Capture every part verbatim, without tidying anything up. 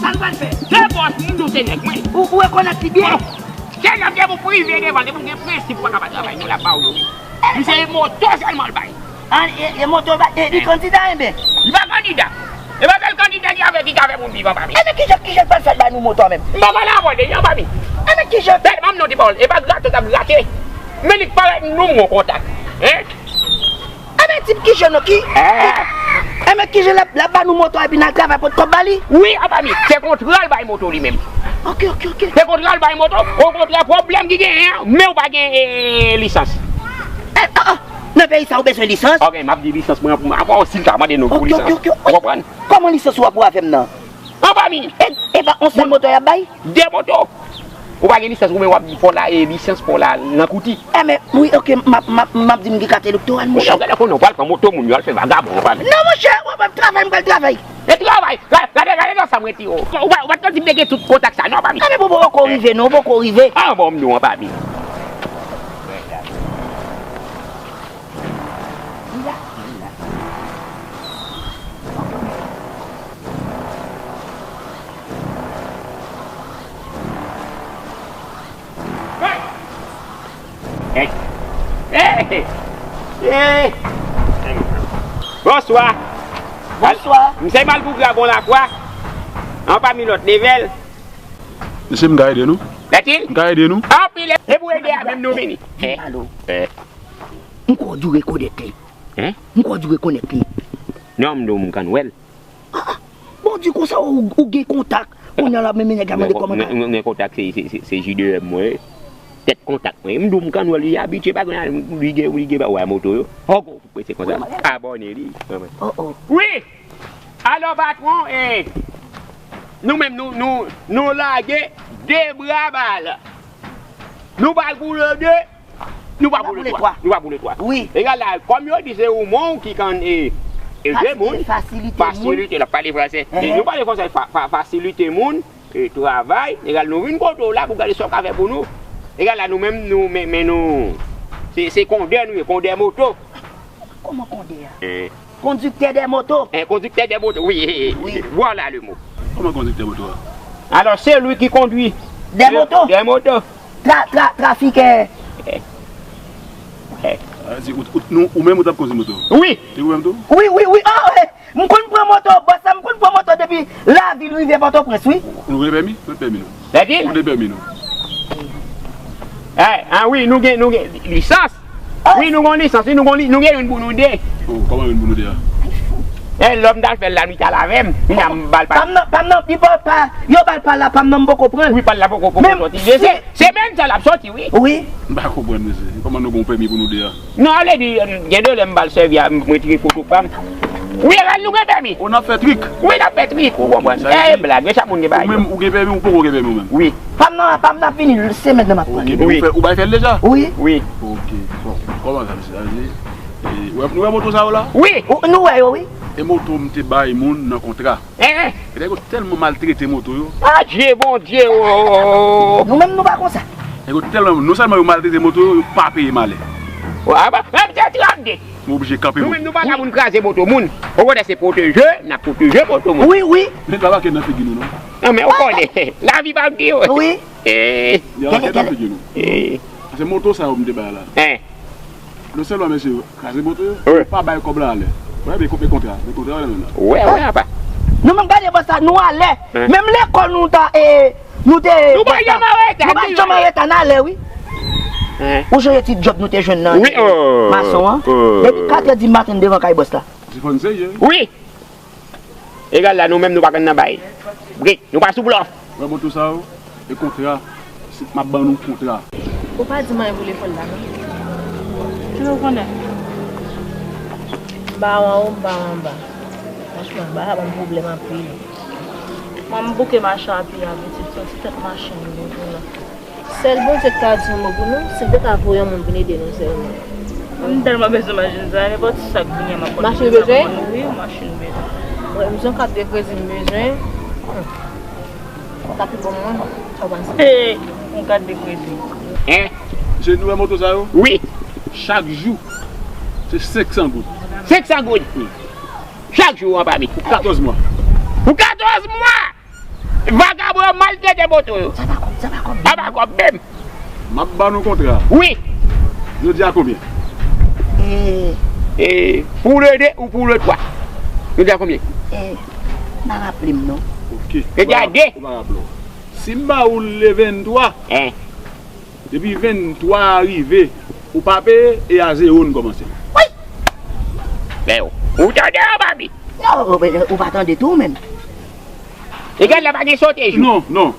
Sa n pral fè? Se bòs moun, nou se nèg mwen. Ou, ou rekonèt li byen? Bon, se nèg ke pou prive devan, depi w gen prensip, ou pa ka pa travay, nou la ba w yo, wi. Misye e moto sèlman l bay. An, e, e moto bay, e, li kandida, enben? Li pa kandida. E pa sèl kandida ki avè, ki ka fè moun viv anba misye. Enben, kijan, kijan l pral fè bay nou moto a menm? M pa pale avè w de li anba mi. Enben, kijan? Tèlman m non di pawòl, e pa grate w t ap grate. Men li k parèt nou m gon kontak. Hein? Enben, tip ki jèn ki, enben, ki jèn l ap, l ap ba nou moto a epi n al travay pot kòb ba li? Wi, anba mi. Se kontra l bay moto li menm. Ok, ok, ok. Se kontra l bay moto, okontrè pwoblèm ki genyen an, men ou pa gen, eh, lisans. Eh, ah, ah. Nan peyi sa ou bezwen lisans? Ok, m ap di lisans mwen pou mwen. Apa w si l ta mande nou pou lisans. Ok, ok, ok. Ou konprann? Kòman lisans ou ap wè avè m nan? Anba mi. E, e pa on sèl moto y ap bay? De moto. Ou pa gen lisans, ou menm w ap di fò la, e lisans fò la nan kouti. Enben, wi, ok, m ap, m ap, m ap di m gen kat elektoral, monchè. Ou gade konnen w pral pran moto moun yo al fè vagabon anba mi. Non, monchè, w ap, w ap travay, m pral travay. E travay, gade, gade nan sa m retire w. Ou pa, ou pa t konn di m te gen tout kontak sa, non, anba mi. Enben, bon, bon, poko rive, non, poko rive. Ah, bon, m di w anba mi. Hey! Hey! Hey! Bonswa! Bonswa! M se Malpougra Bon Lakwa, anba mi lòt level. Mesye, m ka ede nou? Lètil? M ka ede nou? Anpil, e pou ede a menm nou vini. Vin pale w. M kwè w di w rekonèt li. Hein? M kwè w di w rekonèt li. Non, m di w m konn wè l. Ah, ah. Bon, di konsa ou, ou gen kontak. Kounye a la, menm nèg la mande kòman. Mwen, mwen, mwen kontak se, se, se, se J de M mwen. Tèt kontak mwen. M di w m konn wè l, li abitye pa gen, li gen, li gen pa wè moto yo. Fòk ou prese konsa. Abòne li. Oh, oh. Wi! Alò, patwon, eh, nou menm, nou, nou, nou lage de bra ba l. Nou pa l pou le de. Nou pa pou le twa. Nou pa pou le twa. Wi. Egal la, kòm yo di se ou menm ki konn, e, ede moun. Fasilite moun. Fasilite, l ap pale fransè. Enhen. Nou pale fransè, fa, fa, fasilite moun, e, travay. Egal nou vin kote w la pou gade sa w ka fè pou nou. Egal la, nou menm, nou, men, men nou, se, se kondè nou ye, kondè moto. Kòman kondè a? Eh. Kondiktè de moto. Eh, conducteur de moto, oui. Oui. Voilà le mot. Kòman kondiktè moto a? Alors, celui qui conduit. Des motos. Des motos. Tra, tra, trafikè. Eh. Eh. Ah, se ou, ou, nou, ou menm ou t ap kondui moto? Wi. Se ou menm tou? Wi, wi, wi. Oh, eh. M konn pran moto, bòs la, m konn pran moto depi lavil rive Pòtoprens, wi. Nou gen pèmi? Mwen pèmi nou. Pèdi? Nou gen pèmi nou. Eh, ah wi, nou gen, nou gen lisans. Wi, nou gon lisans, wi, nou gon li, nou gen youn pou nou de. Oh, kòman youn pou nou de a? Eh, lòm t al fè l la, li t al avè m. Kounye a m ba l pa. Pa m nan, pa m nan, li ba l pa, yo ba l pa la, pa m nan, m poko pran l. Wi, pa l la poko, poko soti. Se, se menm sa l ap soti, wi. Wi. M pa konprann, mesye. Kòman nou gon pèmi pou nou de a? Non, ale di, em, gen de lè m ba l sèvi a, m retire foto pa m. Wi, egal nou gen pèmi. Ou n ap fè trik. Wi, n ap fè trik, ou konprann. Eh, blag, men chak moun gen bagay yo. Ou menm, ou gen pèmi, ou poko gen pèmi ou menm? Wi. Pa m nan, pa m nan vini, se mentnan m ap pran. Ok, men ou fè, ou bay fè l deja? Wi. Wi. Ok, bon, kòman sa, mesye? Sa vle di, e, ou wè, nou wè moto sa yo la? Wi. Ou, nou wè yo, wi. E moto m te bay moun nan kontra. Eh, eh. E nèg yo tèlman maltrete moto yo. Adje, Bondye, oh, oh, oh. Nou menm, nou pa konsa. Nèg yo tèlman, non sèlman yo maltrete moto yo, yo pa peye malè. Wa, ba, menm se trapde. Nou oblije kanpe. Nou menm, nou pa la pou n kraze moto moun. Okontrè, se pwoteje, n ap pwoteje moto moun. Wi, wi. Men pa make nan figi nou, non. Non, men ou konnen, lavi pa di yo. Wi. Eh. Yo make nan figi nou. Eh. Se moto sa yo m te bay la. Eh. Non sèlman mesye yo kraze moto yo, yo pa bay kòb la alè. Wè, men konbyen kontra? Men kontra yo la menm la. Wè, wè, apa. Nou menm gade bòs la, nou alè. Menm lekòl nou ta, e, nou te, nou pa janm an reta, nou pa janm an reta, n alè, wi. Ou sonje ti djòb nou te jwenn nan, wi, e, mason an? Depi katrè di maten devan kay bòs la. Se fò n serye. Wi. Egal la, nou menm nou pa konn nan bay. Brik, nou pa sou blòf. Wè moto sa yo. E kontra, se, m ap ban nou kontra. Ou pa di m anyen pou lekòl la, non? Kile w konnen? M pa anwo, m pa anba. Franchman, bagay la ban m pwoblèm anpil. Mwen, m bouke mache a pye a, pitit, se yon ti tèt machin m bezwen la. Sèl Bondye k ka di yon mo pou nou, si l te ka voye yon moun vin ede nou sèlman. M tèlman bezwen machin sa, nenpòt sa k vini a m ap pran. Machin bezwen? Wi, machin bezwen. Wi, m se yon kat de kredi m bezwen. Hmm. Sa pi bon moun, sa w panse? Hey, yon kat de kredi. Hein? Misye nou wè moto sa yo? Wi. Chak jou, se senk san goud. Senk san goud? Wi. Chak jou, anba mi. Pou katòz mwa. Pou katòz mwa! Vagabon yo maltrete moto yo. Sa pa kòb, sa pa kòb. Sa pa kòb menm. M ap ba nou kontra. Wi. Jodi a konbyen? E, e, pou le de ou pou le twa? Jodi a konbyen? E, m pa raple m non. Ok. Jodi a de. Ou pa raple w. Si m ba ou le venntwa, depi venntwa a rive, ou pa peye, e a zewo n kòmanse. Wi! Men ou, ou tande anba mi? Non, ou, ou pa tande tou menm. Egal la pa gen sote jou. Non, non.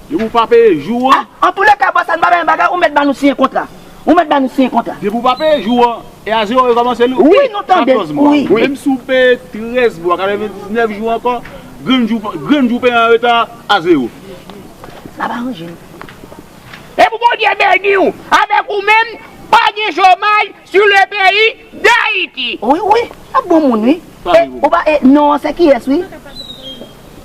Depi ou pa peye jou an. Ah, antouleka, bòs la, n pa bay bagay, ou mèt ba nou siyen kontra. Ou mèt ba nou siyen kontra. Depi ou pa peye jou an, e a zewo yo kòmanse li. Wi, nou tande. Katòz mwa. Wi. Menm si w peye trèz mwa, katrevendiznèf jou ankò, grenn jou, grenn jou peye an reta, a zewo. Sa pa ranje n. E pou Bondye beni w, avèk ou menm, pa gen chomaj sur le pays d'Haïti. Wi, wi, ap bon moun, wi. E, ou pa, e, non, se kiyès, wi?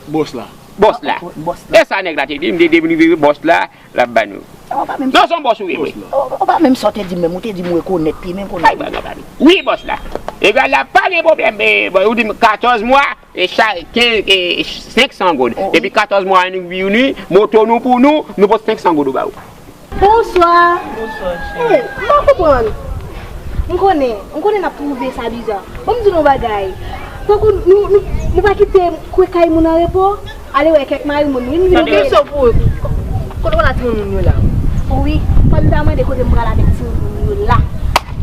Bòs la. Bòs la. Bòs la. E sa nèg la te di m, de, de, de, bòs la, l ap ba nou. Ou pa menm. Non, se yon bòs ou ye vre. Ou, ou pa menm sa w te di m menm, ou te di m rekonèt li menm kounye a. Wi, bòs la. Egal la, pa gen pwoblèm, e, bon, ou di m katòz mwa, e, cha-, kenz, e, senk san goud. Epi katòz mwa annik vini, moto nou pou nou, nou pote senk san goud ou ba ou. Bonswa. Bonswa, cheri. Hey, m pa konprann. M konnen, m konnen n ap twouve sa biza. Ban m di nou yon bagay. Tankou nou, nou, nou pa kite kwe kay moun an repo, ale wè kèk mari moun, wi, nou. Sa kesyon pou ou. Kote w la timoun moun yo la? Wi, fò m ta mande kote m pral avèk timoun moun yo la.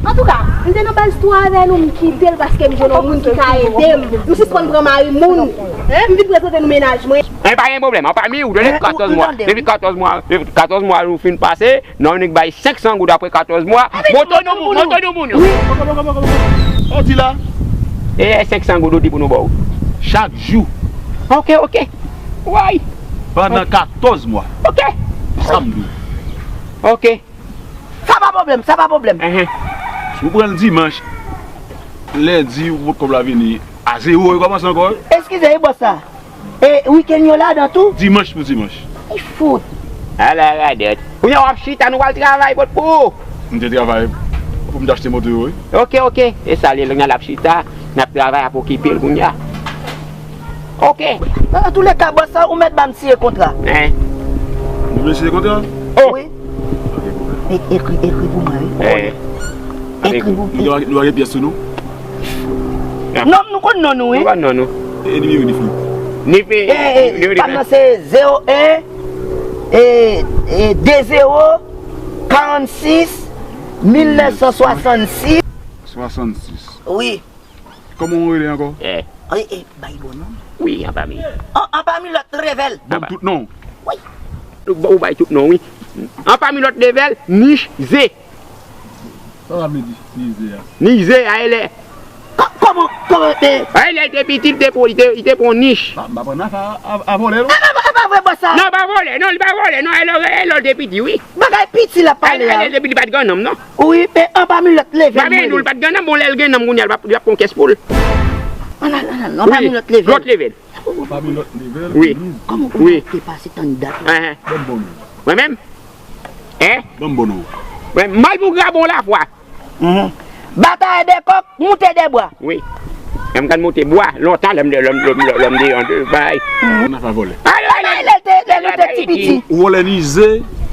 Antouka, m te nan baz tou avè nou, m kite l paske m jwenn yon moun ki ka ede m. M sispann pran mari moun. M vin prezante nou mennaj mwen. E pa gen pwoblèm, anba mi, ou dwe katòz mwa. Depi katòz mwa, depi katòz mwa nou fin pase, nou annik bay senk san goud apre katòz mwa. Moto nou, moto nou pou nou. Wi. Ou di la? E senk san goud ou di pou nou ba w. Chak jou. Ok, ok. Way. Pandan katòz mwa. Ok. Sa m di w. Ok. Sa pa pwoblèm, sa pa pwoblèm. Si w pran l dimanch, lendi, ou pot kòb la vini, a zewo, yo kòmanse ankò, wi. Eskize, wi, bòs la. E wikenn yo ladan tou? Dimanch pou dimanch. Li fout. Ala radòt. Kounye a w ap chita, nou pral travay bòt pou ou. M te travay pou m te achte moto yo, wi. Ok, ok. E sa, lè n al ap chita, n ap travay ap okipe l kounye a. Ok. Antouleka, bòs sa, ou mèt ba m siyen kontra. Hein? Nou vle siyen kontra? Oh! Wi. E, ekri, ekri pou mwen, wi. Eh. Ekri pou mwen. Nou pa gen pyès sou nou? Non, nou konn non nou, wi. Nou konn non nou. E nimewo nif nou? Nif, e, e, e, pa m nan se zewo en, e, e, de zewo, karannsis, mil nèf san swasannsis. Swasannsis. Wi. Kòman w rele ankò? Eh. Ay, eh, bay bon non. Wi, anba mi. An, anba mi lòt level. Ban m tout non. Wi. Ou, ou bay tout non, wi. Anba mi lòt level, Nich Ze. Sa sa vle di, Nich Ze a? Nich Ze a, e lè. Kò-, kòman, kòman, eh? A, e lè l te piti, li te pran, li te, li te pran nich. Ah, m pa pran afè a, a, a vòlè, non? Ah, non, non, e pa vre, bòs sa. Non, pa vòlè, non, li pa vòlè, non, e lè, e lè l te piti, wi. Bagay piti l ap pale a. A, e lè l te piti, li pa t gen nanm, non. Wi, men anba mi lòt level. Ba men nou, li pa t gen nanm, bon, lè l gen nanm, kounye a, l ap, l ap pran kès pou l. An al, an al, anba mi lòt level. Lòt level. Anba mi lòt level, wi. Kòman ou te pase tann dat la? Ban m bon non. Mwen menm? Hein? Ban m bon non. Mwen, mal pou grabon lafwa. Batay de kòk, moute de bwa. Wi. Mwen m konn moute bwa lontan, lè m, lè m, lè m, lè m, lè m deyò de bay. Nan afè vòlè. Alò, lè, lè, lè, lè nou te ti piti. Ou vòlè nich ze,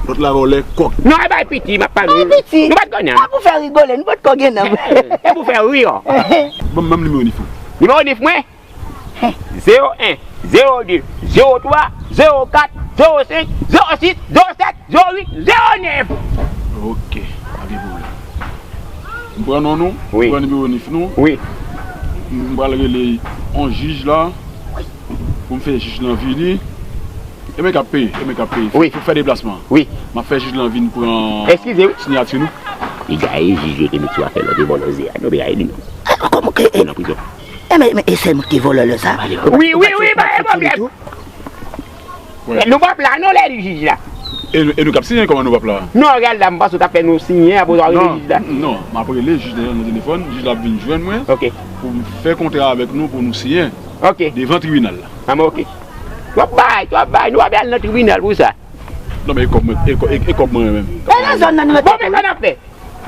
lòt la vòlè kòk. Non, e bay piti, m ap pale. Bay piti. Nou pa t konn nanm. A pou fè rigole, nou pa t konn gen nanm. E pou fè ri, o. Ban m, ban m nimewo nif ou. Nimewo nif mwen? Zewo en, zewo de, zewo twa, zewo kat, zewo senk, zewo sis, zewo sèt, zewo uit, zewo nèf. Ok, pa gen pwoblèm. M pran non nou, wi. M pran nimewo nif nou. Wi. M pral rele yon jij la pou m fè jij lan vini. E mwen k ap peye, e mwen k ap peye. Wi. Fòk fè deplasman. Wi. M ap fè jij lan vin pran Eskize, wi. Siyati nou. Li gaye jij yo te met sou afè lòt e vòlè ze a. Nou te gaye li menm. Kòman ke. Li nan prizon. E men, men, e sèlman ki te vòlè lè sa. Wi, wi, wi, pa gen pwoblèm. Nou p ap la non lè jij la. E nou, e nou k ap siyen, kòman nou p ap la? Non, gad la, m panse w t ap fè nou siyen apre w rive jij la. Non, m ap rele jij la nan telefòn, jij la ap vin jwenn mwen. Ok. Pou m fè kontra avèk nou pou nou siyen. Ok. Devan tribinal la. A men ok. Twòp bagay, twòp bagay, nou pa vle al nan tribinal pou sa. Non, men e kòb mwen, e kò-, e, e kòb mwen menm. E nan zòn nan nou mete. Bon, men sa n ap fè.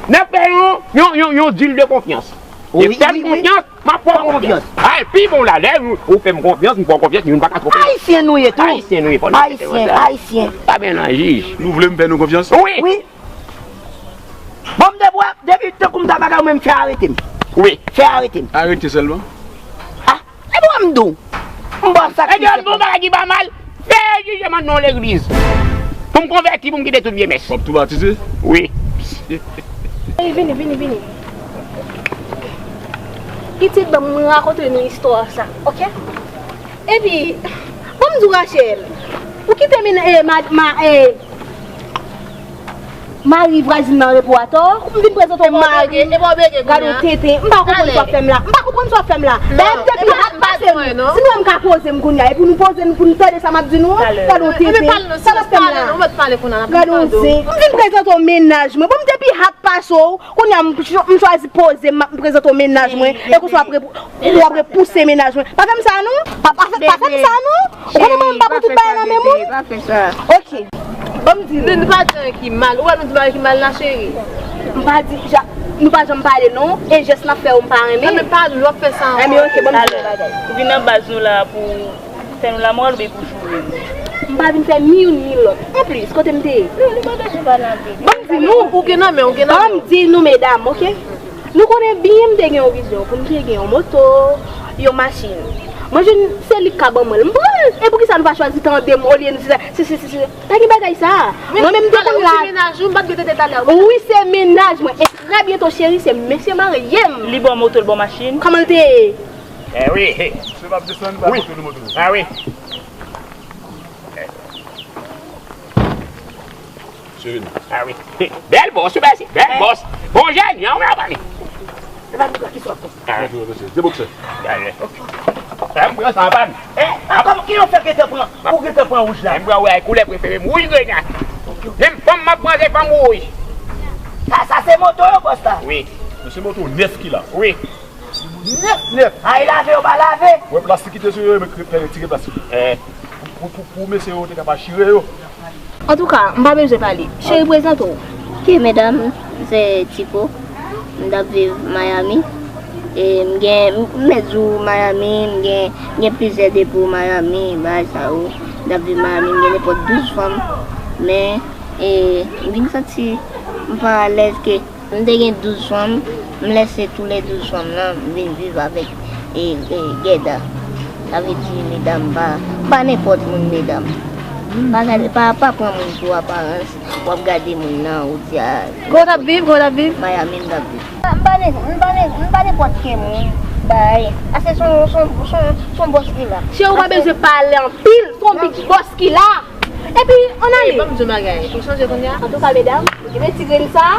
N ap fè yon, yon, yon, yon dil de konfyans. Wi, wi, wi. Fè m konfyans, m ap fè w konfyans. Ay, pi bon la, lè ou, ou fè m konfyans, m fè w konfyans, nou pa ka twonpe. Ayisyen nou ye tou. Ayisyen nou ye, fò nou respekte sa. Ayisyen, Ayisyen. Pa melanj. Nou vle m fè nou konfyans? Wi. Wi. Bon, m te bwè, depi tankou m ta bagay ou menm fè arete m. Wi. Fè arete m. Arete sèlman? Ah, e bwè m di w. M bwè sa ki se. E di w m di w bagay ki pa mal. Fè jijman nan legliz. Pou m konvèti, pou m kite tout vye mès. W ap tou batize? Wi. Vini, vini, vini. Pitit, ban m rakonte nou istwa sa, ok? Epi, ban m di w, Rachel, ou kite men, eh, ma, ma, eh, mari vwazin nan repo atò, kou m vin prezante w mari. Gade yon tenten. M pa konprann sa w ap fè m la. M pa konprann sa w ap fè m la. Dayè m te pi hat pase nou. Si nou wè m ka poze m kounye a, epi nou poze nou pou nou tande sa m ap di nou an. Gade yon tenten. Sa w ap fè m la. Gade yon zen. M vin prezante w mennaj mwen. Bon, m te pi hat pase w. Kounye a, m ch-, m chwazi poze m, m prezante w mennaj mwen. E konsa w ap repo-, w ap repouse mennaj mwen. Pa fè m sa non. Pa, pa fè, pa fè m sa non. Ou konnen mwen, m pa pran tout bagay nan men moun. Pa fè sa. Ok. Ban m di nou. Nou, nou pa di anyen ki mal. Ou wè nou di bagay ki mal la, cheri? M pa di, ja, nou pa janm pale non. E jès n ap fè yo, m pa renmen. Enben, pa di w ap fè sa ankò. Enben, ok, ban m di nou bagay. Ou vin nan baz nou la pou fè nou lamoral oubyen pou joure nou? M pa vin fè ni youn ni lòt. Anplis, kote m te ye? Non, nou pa bezwen pale anpil. Ban m di nou. Ou gen nan men, ou gen nan men. Ban m di nou, medam, ok? Nou konnen byen m te gen yon vizyon pou m te gen yon moto, yon machin. Mwen jwenn se li k ka ban mwen l. M pran l. E poukisa nou pa chwazi tande m olye nou se, se, se, se, se. Pa gen bagay sa. Mwen menm m te konn la. Wi, se mennaj ou, m pa t gen tete talè. Wi, se mennaj mwen. E trè byento, cheri, se mesye marye m. Li ba w moto, l ba w machin. Kòman l te ye? Eh wi. Se p ap desann, pa moto nou moto. Ah wi. Cheri. Ah wi. Bèl bòs, wi, mèsi. Bèl bòs. Bon jèn, yon mè pa li. Se pa nou ki sòt. Ah. Mesye, mesye, de boksè. Gade. Eh, m pran sa, pa m. Eh, ah, kòman ki yon fè gentan pran? Ou gentan pran wouj la? M pran wouj, koulè prefere m, wouj grenad. Menm fanm m ap pran, se fanm wouj. Sa, sa se moto yo, bòs la? Wi. Men se moto nèf ki la. Wi. Nèf, nèf. Ay lave, yo pa lave. Wè plastik ki te sou yo, men fè retire plastik yo. Eh. Pou, pou, pou mesye yo te ka pa chire yo. Antouka, m pa bezwen pale. Cheri, prezante w. Ok, medam, m se Tiko. M t ap viv Miami. E m gen, m mèt di w Miami, m gen, m gen plizyè depo Miami, bagay sa yo. M t ap viv Miami, m gen nenpòt douz fanm. Men, e, m vin santi m pa alèz ke M te gen douz fanm, m lèse tou lè douz fanm lan, m vin viv avèk, e, e, Gèda. Sa vle di, medam, m pa, m pa nenpòt moun, medam. Pa gade, pa, pa pran moun sou aparans, w ap gade moun nan, ou di, a, Kote w t ap viv? Kote w t ap viv? Miami m t ap viv. M pa nen-, m pa nen-, m pa nenpòt ke moun, bay. Ase se yon, se yon, se yon, se yon bòs ki la. Cheri, ou pa bezwen pale anpil, se yon big bòs ki la. Epi, ann ale. Ey, ban m di w bagay. Ou chanje kounye a? Antouka, medam, ou gen ti grenn sa,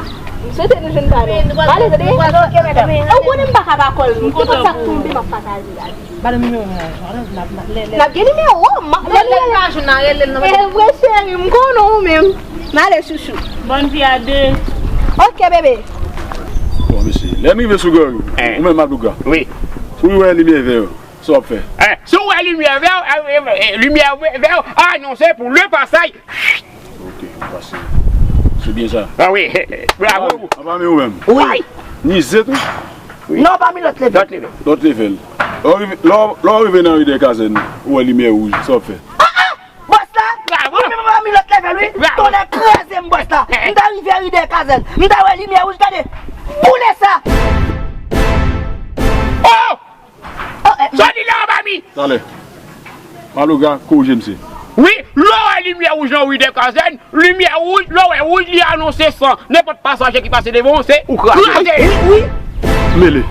m swete nou jwenn pa nou. Ale, tande? Ok, medam. E ou konnen m pa ka pa call nou. Nenpòt sa k tonbe, m ap pataje avè w. Ba nou nimewo mennaj nou. N ap, n ap, n ap, lè, lè. N ap gen nimewo. Lè, lè, lè, lè, pa jwenn nan, rele l nan. E vre, cheri, m konnen w menm. N ale, chouchou. Bòn vi a de. Ok, bebe. Bon, mesye, lè m rive sou gang, ou menm, Madouga. Wi. Ou wè limyè vè yo. Sa w ap fè? Eh, si w wè limyè vè, eh, eh, eh, limyè vè, vè, anonse pou le pasaj. Ok, pase. Se byen sa. Ah wi, bravo. Anba men ou menm. Wi. Mize tou? Non, pami lòt level. Lòt level. Lòt level. Lè w rive, lè w, lè w rive nan ri dè kazèn, ou wè limyè wouj, sa w ap fè? Ah, ah! Bòs la! Bravo! Ou menm pami lòt level, wi. Bravo! Tonnè kraze m, bòs la. Eh. M ta rive ri dè kazèn. M ta wè limyè wouj, gade. Boule sa! Oh! Sòti la anba mi! Talè. Malouga, korije misye. Wi, lè w wè limyè wouj nan ri dè kazèn, limyè wouj, lè w wè wouj, li anonse san. Nenpòt pasaje ki pase devan w, se ou kraze. Kraze! Wi, wi. Mele.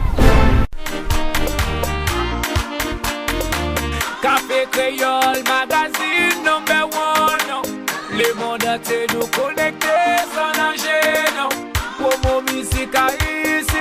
Kafe Kreyòl Magazine number one. Konekte nou, konekte san nan jenon. Pwomo mizik ayisyen.